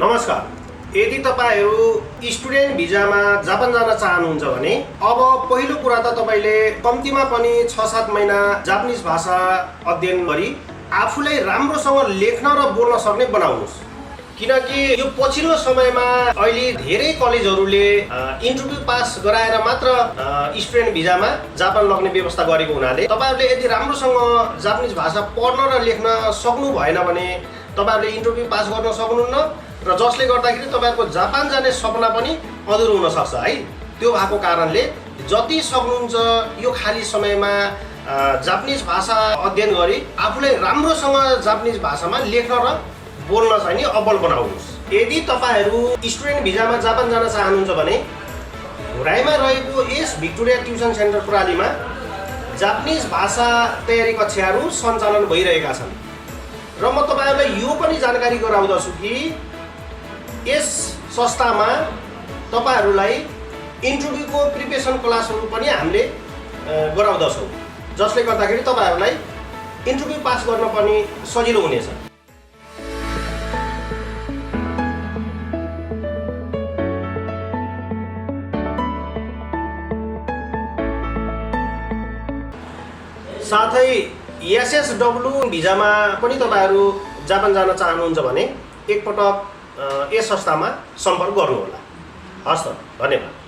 नमस्कार। यदि तपाईहरु स्टुडेन्ट भिजामा जापान जान चाहनुहुन्छ भने अब पहिलो कुरा त तपाईले कम्तीमा पनि 6-7 महिना जापानिज भाषा अध्ययन गरी आफूलाई राम्रोसँग लेख्न र बोल्न सक्ने बनाउनुस्। किनकि यो पछिल्लो समयमा अहिले धेरै कलेजहरुले इन्टरभ्यु पास गराएर मात्र स्टुडेन्ट भिजामा जापान लग्ने व्यवस्था गरेको हुनाले तपाईहरुले यदि राम्रोसँग जापानिज भाषा पढ्न र लेख्न सक्नु भएन भने तपाईहरुले इन्टरभ्यु पास गर्न सक्नुहुन्न र जसले गर्दाखेरि तपाईहरुको जापान जाने सपना पनि अधुरो हुन सक्छ है। त्यो भएको कारणले जति सक्नुहुन्छ यो खाली समयमा जापानिज भाषा अध्ययन गरी आफूलाई राम्रोसँग जापानिज भाषामा लेख्न र बोल्न चाहिँ नि अब्बल बनाउनुस्। यदि तपाईहरु स्टुडेन्ट भिजामा जापान जान चाहनुहुन्छ भने हुराईमा रहेको एस भिक्टोरिया ट्युसन सेन्टर प्रणालीमा जापानिज भाषा तयारी कक्षाहरू सञ्चालन भइरहेका छन् र म तपाईहरुलाई यो पनि जानकारी गराउँदछु कि यस संस्थामा तपाईहरुलाई इन्टरभ्युको प्रिपरेसन क्लासहरू पनि हामीले गराउँदछौँ, जसले गर्दाखेरि तपाईहरुलाई इन्टरभ्यु पास गर्न पनि सजिलो हुनेछ। साथै एसएसडब्ल्यू भिजामा पनि तपाईहरु जापान जान चाहनुहुन्छ भने एकपटक यस संस्थामा सम्पर्क गर्नुहोला। हस् त, धन्यवाद।